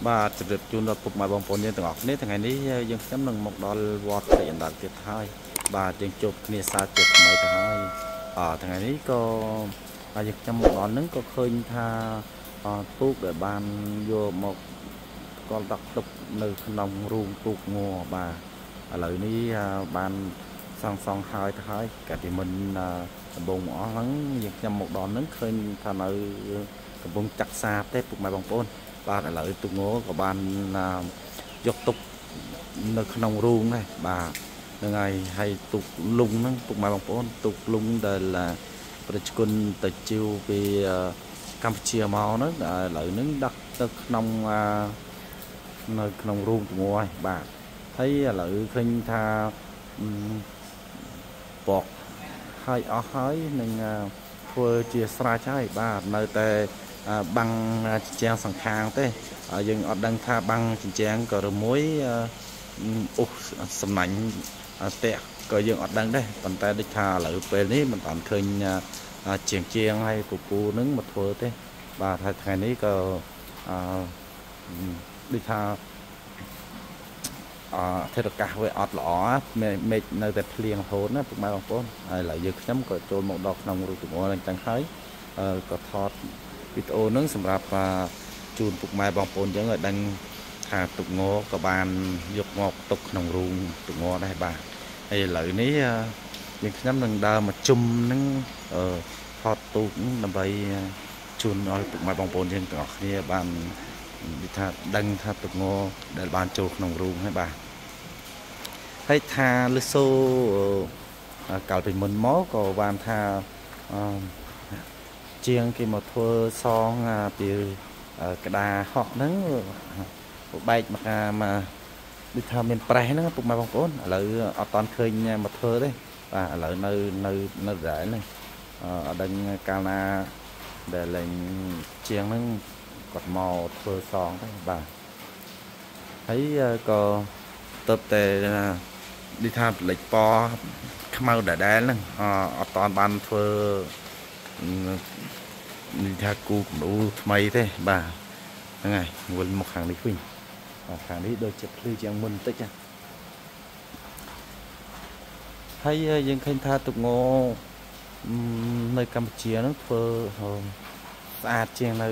បាទជម្រាបជូនដល់ពុកម៉ែបងប្អូនយើងទាំងអស់គ្នាថ្ងៃនេះយើងខ្ញុំនឹងមកដល់វត្តព្រៃអណ្ដើកទៀតហើយបាទយើងជួបគ្នាសាជាថ្មីទៅហើយថ្ងៃនេះក៏យើងខ្ញុំមកដល់នឹងក៏ឃើញថាទូកដែលបានយកមកកលដាក់ទុកនៅក្នុងរូងទូកងបាទឥឡូវនេះបានសង់សង់ហើយទៅហើយកាលពីមុនដំបូងមកអស់ហ្នឹងយើងខ្ញុំមកដល់ហ្នឹងឃើញថានៅកំពុងចាក់សាបទេពុកម៉ែបងប្អូនបាទឥឡូវទូកងក៏បានយកទុកនៅក្នុងរូងដែរបាទហ្នឹងហើយហើយទូកលុងហ្នឹងពុកម៉ែបងប្អូនទូកលុងដែលប្រជាជនទៅជាវពីកម្ពុជាមកហ្នឹងឥឡូវហ្នឹងដាក់ទៅក្នុងនៅក្នុងរូងទូងហើយបាទហើយឥឡូវឃើញថាបកហើយអស់ហើយនឹងធ្វើជាស្រេចហើយបាទនៅតែបាំងជញ្ជាំងសង្ខាងទេយើងអត់ដឹងថាបាំងជញ្ជាំងក៏ឬមួយអូសសំណាញ់ផ្ទះក៏យើងអត់ដឹងដែរប៉ុន្តែដូចថាឥឡូវពេលនេះមិនតាន់ឃើញជាងហើយពពូនឹងមកធ្វើទេបាទហើយថ្ងៃនេះក៏ដូចថាអធិរកាសវាអត់ល្អមេឃនៅតែភ្លៀងរហូតណាពុកម៉ែបងប្អូនហើយឥឡូវយើងខ្ញុំក៏ចូលមកដល់ក្នុងរូបទំព័រអញ្ចឹងហើយក៏ថតវីដេអូនឹងសម្រាប់ជូនពុកម៉ែបងប្អូនយើងឲ្យដឹងថាទូកងក៏បានយកមកទុកក្នុងរូងទូកងដែរបាទហើយឥឡូវនេះយើងខ្ញុំនឹងដើរមកជុំនឹងថតទូកដើម្បីជូនឲ្យពុកម៉ែបងប្អូនយើងទាំងអស់គ្នាបាននិយាយថាដឹងថាទូកងដែលបានចូលក្នុងរូងហើយបាទហើយថាលឺសូកាលពីមុនមកក៏បានថាជាងគេមកធ្វើសងពីក្តារហក់ហ្នឹងបែកមកដូចថាមានប្រេះហ្នឹងពុកម៉ែបងប្អូនឥឡូវអត់តាន់ឃើញមកធ្វើទេបាទឥឡូវនៅនៅនៅដដែលហ្នឹងអត់ដឹងកាលណាដែលលែងជាងហ្នឹងគាត់មកធ្វើសងទេបាទហើយក៏ទៅតែដូចថាលិចពណ៌ខ្មៅដដែលហ្នឹងអត់តាន់បានធ្វើនេះថាគូគំរូថ្មីទេបាទហ្នឹងហើយវិលមកខាងនេះវិញបាទខាងនេះដូចជាភ្លឺជាងមុនបន្តិចណាហើយយើងឃើញថាទូកងនៅកម្ពុជាហ្នឹងធ្វើស្អាតជាងនៅ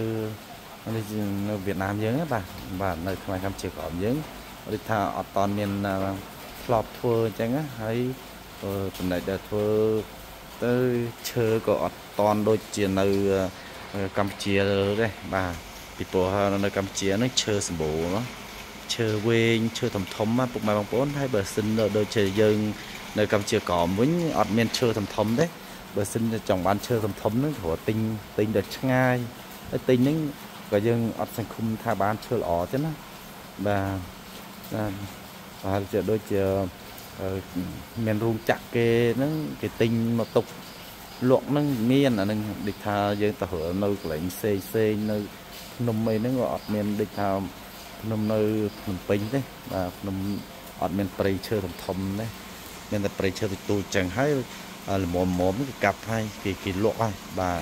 វៀតណាមយើងណាបាទបាទនៅខ្មែរកម្ពុជាក្រោមយើងដូចថាអត់តាន់មានធ្លាប់ធ្វើអញ្ចឹងណាហើយចំណែកដែលធ្វើទៅឈើក៏អត់តន់ដូចជានៅកម្ពុជាទេបាទពីព្រោះនៅកម្ពុជាហ្នឹងឈើសម្បូរឈើវែងឈើធំធំពុកម៉ែបងប្អូនហើយបើសិនដូចជាយើងនៅកម្ពុជាក្រមវិញអត់មានឈើធំធំទេបើសិនចង់បានឈើធំធំហ្នឹងត្រូវទិញដល់ឆ្ងាយហើយទិញហ្នឹងក៏យើងអត់សង្ឃឹមថាបានឈើល្អទេណាបាទប្រហែលជាដូចជាមានរូងចាក់គេហ្នឹងគេទិញមកទុកលក់ហ្នឹងមានអាហ្នឹងដូចថាយើងទៅរើនៅកន្លែងផ្សេងនៅភ្នំអីហ្នឹងក៏អត់មានដូចថាភ្នំនៅភ្នំពេញទេបាទភ្នំអត់មានព្រៃឈើធំធំទេមានតែព្រៃឈើទូចៗចឹងហើយល្មមៗគេកាប់ហើយគេលក់ហើយបា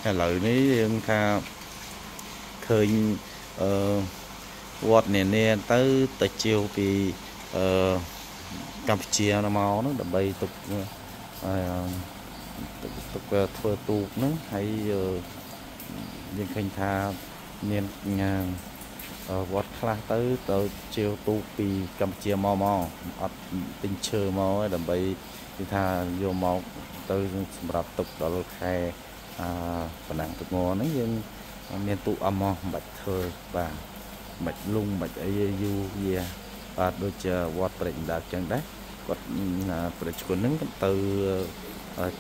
ទឥឡូវនេះយើងថាឃើញវត្តនានាទៅជាវពីកម្ពុជាមកហ្នឹងដើម្បីទុកទុកធ្វើទូកហ្នឹងហើយយើងឃើញថាមានវត្តខ្លះទៅជាវទូកពីកម្ពុជាមកអត់ទិញឈើមកដើម្បីគេថាយកមកទៅសម្រាប់ទុកដល់ខែប៉ុណ្ណឹងទូកងហ្នឹងយើងមានទូកអមមកមិនបាច់ធ្វើបាទមិនបាច់លុងមិនបាច់អីយូរយាបាទដូចជាវត្តព្រែកអណ្ដើកចឹងដែរគាត់ប្រជាជនហ្នឹងទៅ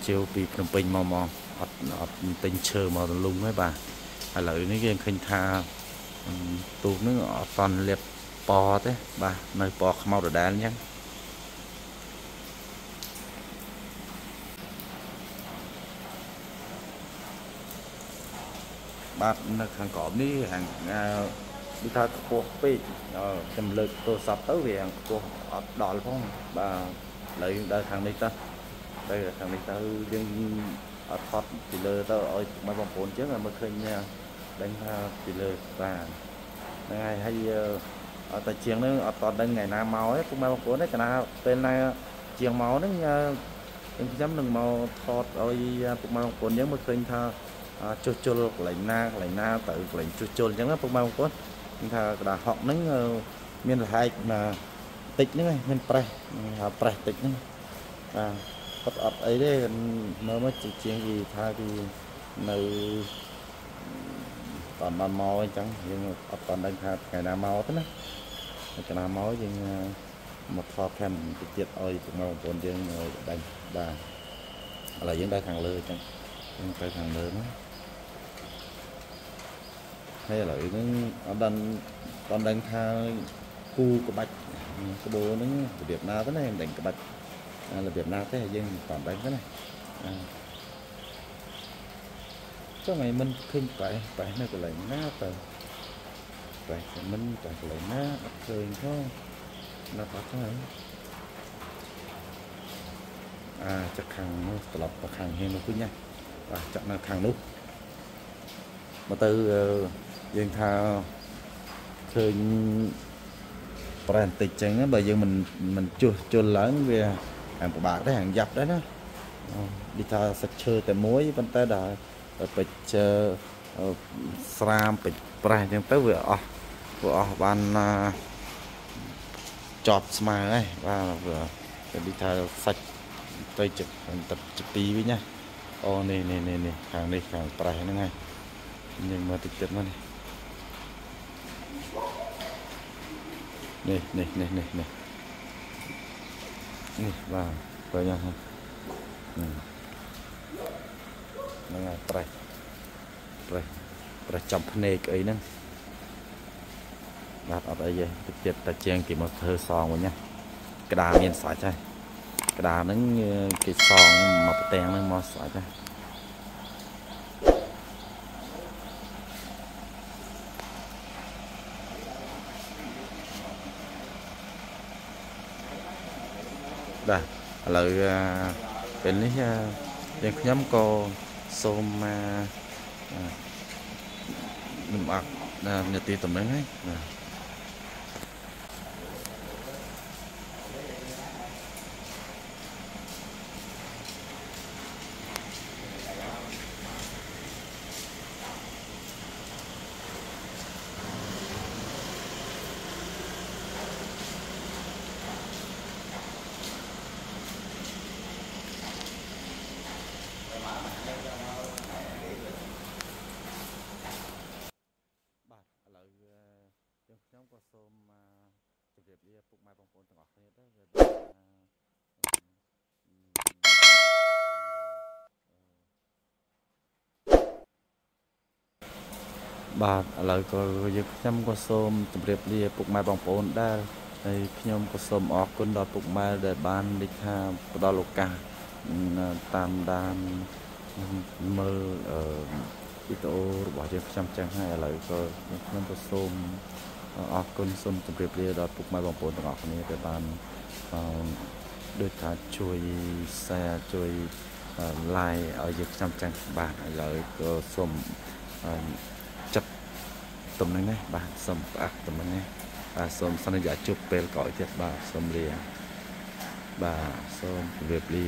ជាវពីភ្នំពេញមកអត់ទិញឈើមករលុងហើយបាទឥឡូវនេះយើងឃើញថាទូកហ្នឹងអត់តាន់លាបពណ៌ទេបាទនៅពណ៌ខ្មៅដដែលអញ្ចឹងបាទនៅខាងក្រោមនេះខាងដូចថាខ្ពស់ពេកខ្ញុំលើកទូរស័ព្ទទៅវាខ្ពស់អត់ដល់ផងបាទឥឡូវយើងដើរខាងនេះទៅខាងនេះទៅយើងអត់ថតពីលើទៅឲ្យបងប្អូនអញ្ចឹងមើលឃើញដឹងថាពីលើបាទ ហ្នឹងហើយហើយតែជាងហ្នឹងអត់តដឹងថ្ងៃណាមកទេពុកម៉ែបងប្អូនទេកាលណាពេលណាជាងមកហ្នឹងខ្ញុំនឹងមកថតឲ្យពុកម៉ែបងប្អូនយើងមើលឃើញថាជួសជុលកន្លែងណាកន្លែងណាទៅកន្លែងជួសជុលអញ្ចឹងណាពុកម៉ែបងប្អូនថាក្តារហក់ហ្នឹងមានលហែកណាតិចហ្នឹងឯងមានប្រេះហៅប្រេះតិចហ្នឹងបាទគាត់អត់អីទេមើលមកជាងគេថាគេនៅតាមបានមកអញ្ចឹងយើងអត់តាមដឹងថាថ្ងៃណាមកទេណាថ្ងៃណាមកយើងមកថតថែមតិចទៀតឲ្យពុកម៉ែបងប្អូនយើងដឹងបាទឥឡូវយើងទៅខាងលើអញ្ចឹងយើងទៅខាងលើណាហើយឥឡូវហ្នឹងអត់ដឹងថាគូក្បាច់ក្បូរហ្នឹងរបៀបណាទៅណាមិនដឹងក្បាច់របៀបណាទេយើងមិនតាមដឹងទេណាចង់ឲ្យមិនឃើញបែះនៅកន្លែងណាទៅបែះមិនបែះកន្លែងណាអត់ឃើញផងណាស់អត់ហើយចាក់ខាងនោះត្រឡប់ទៅខាងហេនោះវិញណាបាទចាក់នៅខាងនោះមកទៅយើងថាឃើញប្រែបន្តិចចឹងបើយើងមិនជួសជុលឡើងវាហាងពិបាកដែរហាងយ៉ាប់ដែរណាដូចថាសាច់ឈើតែមួយប៉ុន្តែដល់ពេជ្រស្រាមពេជ្រប្រេះចឹងទៅវាអស់បានចប់ស្មើហើយបាទវាដូចថាសាច់ទៅចិត្តពីរវិញណាអូនេះនេះនេះនេះខាងនេះខាងប្រេះហ្នឹងហើយយើងមើលតិចទៀតមកនេះនេះនេះនេះនេះនេះនេះបាទឃើញហ្នឹងហ្នឹងហើយប្រេះចំភ្នែកអីហ្នឹងបាទអត់អីទេតិចទៀតតែជាងគេមកធ្វើសងវិញណាក្តារមានសាច់ហើយក្តារហ្នឹងគេសងមកផ្ទាំងហ្នឹងមកសាច់ហើយបាទឥឡូវពេលនេះយើងខ្ញុំក៏សូមមកលំអិតនាទីតំណែងហើយបាទខ្ញុំក៏សូមជម្រាបលាពុកម៉ែបងប្អូនទាំងអស់គ្នាដែរបាទឥឡូវក៏យើងខ្ញុំក៏សូមជម្រាបលាពុកម៉ែបងប្អូនដែរហើយខ្ញុំក៏សូមអរគុណដល់ពុកម៉ែដែលបានដូចថាផ្ដល់ឱកាសតាមដានមើលវីដេអូរបស់យើងខ្ញុំចឹងហើយឥឡូវក៏ខ្ញុំក៏សូមអរគុណសូមជម្រាបលាដល់ពុកម៉ែបងប្អូនទាំងអស់គ្នាដែលបានដូចថាជួយ share ជួយ like ឲ្យយើងខ្ញុំចឹងបាទឥឡូវក៏សូមចាប់តំណែងនេះបាទសូមផ្អាកតំណែងនេះបាទសូមសន្យាជួបពេលក្រោយទៀតបាទសូមលាបាទសូមជម្រាបលា